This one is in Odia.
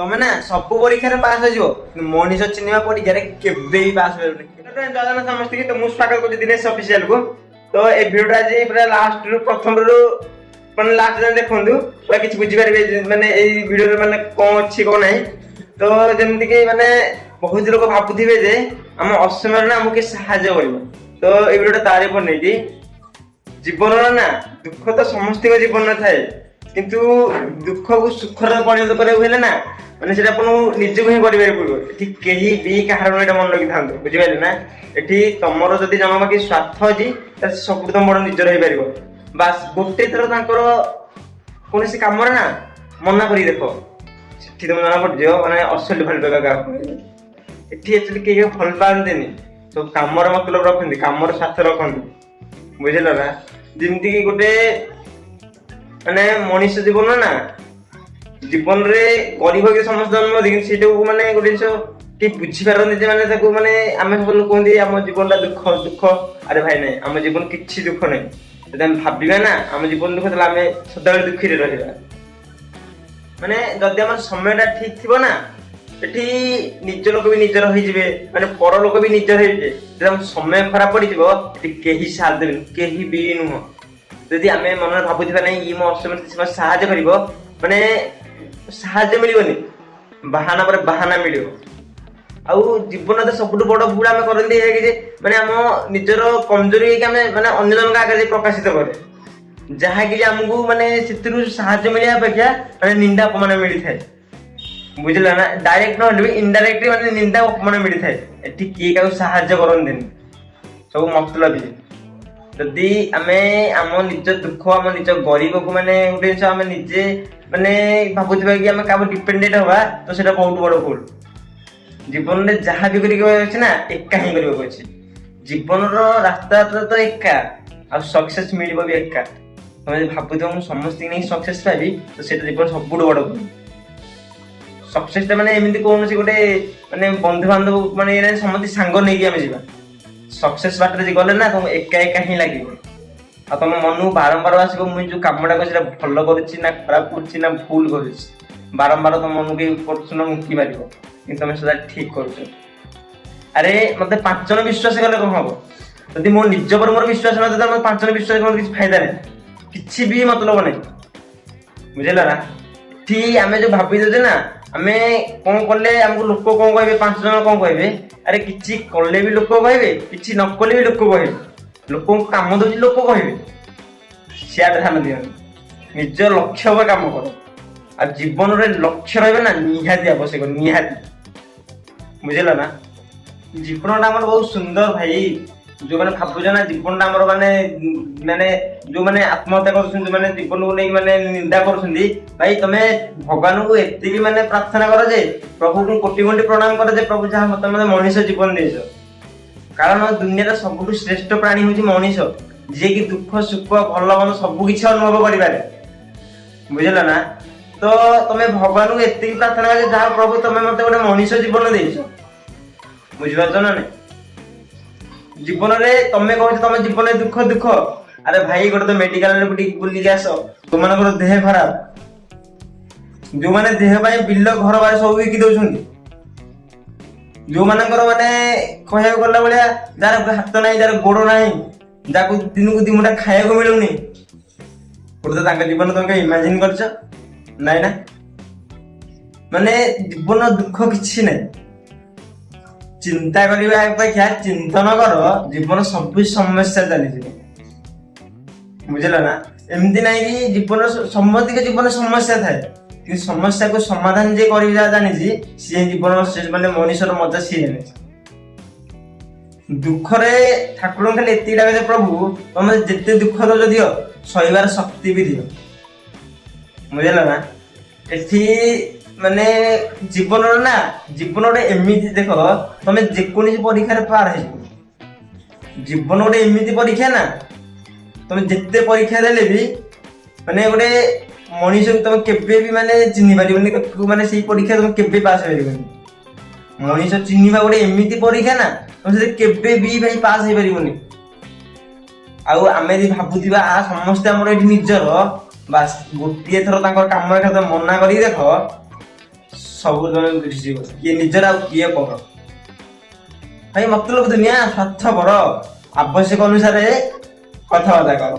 ତମେ ନା ସବୁ ପରୀକ୍ଷାରେ ପାସ୍ ହେଇଯିବ, କିନ୍ତୁ ମଣିଷ ଚିହ୍ନିବା ପରୀକ୍ଷାରେ କେବେ ବି ପାସ୍ ହେଇପାରିବନି। ଜୟ ସମସ୍ତଙ୍କୁ ତ ମୁଁ ସ୍ୱାଗତ କରୁଛି ଦିନେଶ ଅଫିସିଆଲକୁ। ତ ଏ ଭିଡ଼ିଓଟା ଆଜି ପୁରା ଲାଷ୍ଟରୁ, ପ୍ରଥମରୁ ମାନେ ଲାଷ୍ଟ ଯାଏଁ ଦେଖନ୍ତୁ, ପୁରା କିଛି ବୁଝିପାରିବେ ଯେ ମାନେ ଏଇ ଭିଡ଼ିଓରେ ମାନେ କଣ ଅଛି, କଣ ନାହିଁ। ତ ଯେମିତିକି ମାନେ ବହୁତ ଲୋକ ଭାବୁଥିବେ ଯେ ଆମ ଅସମୟରେ ନା ଆମକୁ କିଏ ସାହାଯ୍ୟ କରିବ, ତ ଏଇ ଭିଡ଼ିଓଟା ତାରି ଉପରେ ନେଇକି। ଜୀବନର ନା ଦୁଃଖ ତ ସମସ୍ତଙ୍କ ଜୀବନରେ ଥାଏ, କିନ୍ତୁ ଦୁଃଖକୁ ସୁଖରେ ପରିଣତ କରିବାକୁ ହେଲେ ନା ମାନେ ସେଟା ଆପଣଙ୍କୁ ନିଜକୁ ହିଁ କରିବାକୁ ପଡିବ। ଏଠି କେହି ବି କାହାର ନୁହେଁ, ଏଇଟା ମନେ ରଖିଥାନ୍ତୁ, ବୁଝିପାରିଲେ ନା? ଏଠି ତମର ଯଦି ଜମା ବାକି ସ୍ୱାର୍ଥ ଅଛି, ତାହେଲେ ସେ ସବୁଠୁ ତମ ବଡ ନିଜର ହେଇପାରିବ। ବାସ୍, ଗୋଟେ ଥର ତାଙ୍କର କୌଣସି କାମରେ ନା ମନା କରିକି ଦେଖ, ସେଠି ତମେ ଜଣା ପଡିଯିବ ମାନେ ଅସଲି ଭଲ ପାଇବା କାହାକୁ କହିବେ। ଏଠି ଆକ୍ଚୁଆଲି କେହି କାହାକୁ ଭଲ ପାଆନ୍ତିନି, ସବୁ କାମର ମତଲବ ରଖନ୍ତି, କାମର ସ୍ୱାର୍ଥ ରଖନ୍ତି, ବୁଝିଲ ନା? ଯେମିତିକି ଗୋଟେ ମାନେ ମଣିଷ ଜୀବନ ନା, ଜୀବନରେ ଗରିବ ହେଇକି ସମସ୍ତେ ଜନ୍ମ ହୁଅନ୍ତି, କିନ୍ତୁ ସେଇଟାକୁ ମାନେ ଗୋଟେ ଜିନିଷ କେହି ବୁଝିପାରନ୍ତି ଯେ ମାନେ ତାକୁ ମାନେ ଆମେ ସବୁ ଲୋକ କୁହନ୍ତି ଆମ ଜୀବନଟା ଦୁଃଖ ଦୁଃଖ। ଆରେ ଭାଇ, ନାଇଁ, ଆମ ଜୀବନ କିଛି ଦୁଃଖ ନାହିଁ। ଯଦି ଆମେ ଭାବିବା ନା ଆମ ଜୀବନ ଦୁଃଖ, ତାହେଲେ ଆମେ ସଦାବେଳେ ଦୁଃଖୀରେ ରହିବା। ମାନେ ଯଦି ଆମର ସମୟଟା ଠିକ ଥିବ ନା, ଏଠି ନିଜ ଲୋକ ବି ନିଜର ହେଇଯିବେ, ମାନେ ପର ଲୋକ ବି ନିଜର ହେଇଯିବେ। ଯଦି ଆମ ସମୟ ଖରାପ ପଡିଯିବ, ଏଠି କେହି ସାଥ ଦେବେନି, କେହି ବି ନୁହଁ। ଯଦି ଆମେ ମନରେ ଭାବୁଥିବା ନାଇଁ, ଇଏ ମୋ ଅସମୟରେ ସେ ମତେ ସାହାଯ୍ୟ କରିବ, ମାନେ ସାହାଯ୍ୟ ମିଳିବନି, ବାହାନା ପରେ ବାହାନା ମିଳିବ। ଆଉ ଜୀବନରେ ସବୁଠୁ ବଡ ଭୁଲ ଆମେ କରନ୍ତି ଏଇଆ କି ଯେ ମାନେ ଆମ ନିଜର କମଜୋରି ହେଇକି ଆମେ ମାନେ ଅନ୍ୟ ଜଣଙ୍କ ଆଗରେ ଯାଇ ପ୍ରକାଶିତ କରେ, ଯାହାକି ଯେ ଆମକୁ ମାନେ ସେଥିରୁ ସାହାଯ୍ୟ ମିଳିବା ଅପେକ୍ଷା ମାନେ ନିନ୍ଦା ଅପମାନ ମିଳିଥାଏ, ବୁଝିଲ ନା? ଡାଇରେକ୍ଟ ନହେଲେ ବି ଇନଡାଇରେକ୍ଟଲି ମାନେ ନିନ୍ଦା ଅପମାନ ମିଳିଥାଏ। ଏଠି କିଏ କାହାକୁ ସାହାଯ୍ୟ କରନ୍ତିନି, ସବୁ ମତଲବୀ। ଯଦି ଆମେ ଆମ ନିଜ ଦୁଃଖ, ଆମ ନିଜ ଗରିବକୁ ମାନେ ଗୋଟେ ଜିନିଷ ଆମେ ନିଜେ ମାନେ ଭାବୁଥିବା କି ଆମେ କାହା ଡିପେଣ୍ଡେଣ୍ଟ ହବା, ତ ସେଇଟା ବହୁତ ବଡ ଭୁଲ। ଜୀବନରେ ଯାହା ବି କରିବାକୁ ଅଛି ନା, ଏକା ହିଁ କରିବାକୁ ଅଛି। ଜୀବନର ରାସ୍ତା ତ ଏକା, ଆଉ ସକ୍ସେସ ମିଳିବ ବି ଏକା। ତମେ ଯଦି ଭାବୁଥିବ ମୁଁ ସମସ୍ତଙ୍କୁ ନେଇ ସକ୍ସେସ ପାଇବି, ତ ସେଇଟା ଜୀବନ ସବୁଠୁ ବଡ ଭୁଲ। ସକ୍ସେସ ଟା ମାନେ ଏମିତି କୌଣସି ଗୋଟେ ମାନେ ବନ୍ଧୁବାନ୍ଧବ ମାନେ ଇଏ ନାହିଁ, ସମସ୍ତେ ସାଙ୍ଗ ନେଇକି ଆମେ ଯିବା। ସକ୍ସେସ ବାଟରେ ଯେ ଗଲେ ନା, ତମକୁ ଏକା ଏକା ହିଁ ଲାଗିବ। ଆଉ ତମ ମନକୁ ବାରମ୍ବାର ଆସିବ, ମୁଁ ଯୋଉ କାମଟା କରୁଛି ସେଇଟା ଭଲ କରୁଛି ନା ଖରାପ କରୁଛି ନା ଭୁଲ କରୁଛି। ବାରମ୍ବାର ତମ ମନକୁ ଏଇ ପ୍ରଶ୍ନ ଉଙ୍କି ମାରିବ, କିନ୍ତୁ ତମେ ସେଟା ଠିକ କରୁଛ। ଆରେ, ମତେ ପାଞ୍ଚ ଜଣ ବିଶ୍ୱାସ କଲେ କଣ ହବ? ଯଦି ମୋ ନିଜ ଉପରେ ମୋର ବିଶ୍ୱାସ ନଥାଏ, ତାହେଲେ ମତେ ପାଞ୍ଚ ଜଣ ବିଶ୍ୱାସ କଲେ କିଛି ଫାଇଦା ନାହିଁ, କିଛି ବି ମତଲବ ନାହିଁ, ବୁଝିଲ ନା? ଏଠି ଆମେ ଯୋଉ ଭାବି ଦଉଛେ ନା, ଆମେ କଣ କଲେ ଆମକୁ ଲୋକ କଣ କହିବେ, ପାଞ୍ଚ ଜଣ କଣ କହିବେ। ଆରେ, କିଛି କଲେ ବି ଲୋକ କହିବେ, କିଛି ନ କଲେ ବି ଲୋକ କହିବେ। ଲୋକଙ୍କୁ କାମ ଦଉଛି, ଲୋକ କହିବେ। ସିଆଡେ ଧ୍ୟାନ ଦିଅନି, ନିଜ ଲକ୍ଷ୍ୟ ଉପରେ କାମ କର। ଆଉ ଜୀବନରେ ଲକ୍ଷ୍ୟ ରହିବ ନା ନିହାତି ଆବଶ୍ୟକ, ନିହାତି, ବୁଝିଲ ନା? ଜୀବନଟା ଆମର ବହୁତ ସୁନ୍ଦର ଭାଇ। ଯୋଉମାନେ ଭାବୁଛ ନା ଜୀବନଟା ଆମର ମାନେ ମାନେ ଯୋଉମାନେ ଆତ୍ମହତ୍ୟା କରୁଛନ୍ତି, ଯୋଉମାନେ ଜୀବନକୁ ନେଇକି ମାନେ ନିନ୍ଦା କରୁଛନ୍ତି, ଭାଇ, ତମେ ଭଗବାନଙ୍କୁ ଏତିକି ମାନେ ପ୍ରାର୍ଥନା କର ଯେ ପ୍ରଭୁଙ୍କୁ କୋଟି କୋଟି ପ୍ରଣାମ କର ଯେ ପ୍ରଭୁ, ଯାହା ମତେ ମତେ ମଣିଷ ଜୀବନ ଦେଇଛ। କାରଣ ଦୁନିଆର ସବୁଠୁ ଶ୍ରେଷ୍ଠ ପ୍ରାଣୀ ହଉଛି ମଣିଷ, ଯିଏକି ଦୁଃଖ ସୁଖ ଭଲ ମନ୍ଦ ସବୁ କିଛି ଅନୁଭବ କରିପାରେ, ବୁଝିଲ ନା? ତ ତମେ ଭଗବାନଙ୍କୁ ଏତିକି ପ୍ରାର୍ଥନା କର ଯେ ଯାହା ପ୍ରଭୁ, ତମେ ମତେ ଗୋଟେ ମଣିଷ ଜୀବନ ଦେଇଛ। ବୁଝିପାରୁଛ ନା ନାଇଁ? ଜୀବନରେ ତମେ କହୁଛ ତମ ଜୀବନରେ ଦୁଃଖ ଦୁଃଖ। ଆରେ ଭାଇ, ଗୋଟେ ତ ମେଡିକାଲରେ ଟିକେ ବୁଲିକି ଆସ। ଯୋଉମାନଙ୍କର ଦେହ ଖରାପ, ଯୋଉମାନେ ଦେହ ପାଇଁ ବିଲ ଘର ବାରି ସବୁ ବିକି ଦଉଛନ୍ତି, ଯୋଉମାନଙ୍କର ମାନେ କହିବାକୁ ଗଲା ଭଳିଆ ଯାହାର ହାତ ନାହିଁ, ଯାହାର ଗୋଡ ନାହିଁ, ଯାହାକୁ ଦିନକୁ ଦି ମୁଠା ଖାଇବାକୁ ମିଳୁନି, ଗୋଟେ ତ ତାଙ୍କ ଜୀବନ ତମେ ଇମାଜିନ କରିଛ? ନାଇଁ ନା? ମାନେ ଜୀବନ ଦୁଃଖ କିଛି ନାହିଁ। ଚିନ୍ତା କରିବା ଅପେକ୍ଷା ଚିନ୍ତନ କର, ଜୀବନ ସବୁ ସମସ୍ୟା ଚାଲିଯିବ, ବୁଝିଲ ନା? ଏମିତି ନାହିଁ କି ଜୀବନ, ସମସ୍ତିଙ୍କ ଜୀବନ ସମସ୍ୟା ଥାଏ, କିନ୍ତୁ ସମସ୍ୟାକୁ ସମାଧାନ ଯିଏ କରିବା ଜାଣିଛି, ସିଏ ଜୀବନ ସେ ମାନେ ମଣିଷର ମଜା ସିଏ ଜାଣିଛି। ଦୁଃଖରେ ଠାକୁରଙ୍କୁ ଖାଲି ଏତିକି ଡାକେ ଯେ ପ୍ରଭୁ, ତମେ ଯେତେ ଦୁଃଖ ଦଉଛ ଦିଅ, ସହିବାର ଶକ୍ତି ବି ଦିଅ, ବୁଝିଲ ନା? ଏଠି ମାନେ ଜୀବନର ନା, ଜୀବନ ଗୋଟେ ଏମିତି, ଦେଖ, ତମେ ଯେକୌଣସି ପରୀକ୍ଷାରେ ପାର ହେଇଯିବ। ଜୀବନ ଗୋଟେ ଏମିତି ପରୀକ୍ଷା ନା, ତମେ ଯେତେ ପରୀକ୍ଷା ଦେଲେ ବି ମାନେ ଗୋଟେ ମଣିଷକୁ ତମେ କେବେ ବି ମାନେ ଚିହ୍ନି ପାରିବନି। ମାନେ ସେଇ ପରୀକ୍ଷା ତମେ କେବେ ପାସ୍ ହେଇପାରିବନି। ମଣିଷ ଚିହ୍ନିବା ଗୋଟେ ଏମିତି ପରୀକ୍ଷା ନା, ତମେ ସେଥିରେ କେବେ ବି ଭାଇ ପାସ୍ ହେଇପାରିବନି। ଆଉ ଆମେ ଯଦି ଭାବୁଥିବା ଆ ସମସ୍ତେ ଆମର ଏଠି ନିଜର, ବାସ୍, ଗୋଟିଏ ଥର ତାଙ୍କର କାମ ଦେଖା ତମେ ମନା କରିକି ଦେଖ। ସବୁ ତମେ ବୁଝିଯିବ କିଏ ନିଜର ଆଉ କିଏ ପର। ଭାଇ, ମତଲବ ଦୁନିଆ, ସ୍ୱାର୍ଥପର। ଆବଶ୍ୟକ ଅନୁସାରେ କଥାବାର୍ତ୍ତା କର।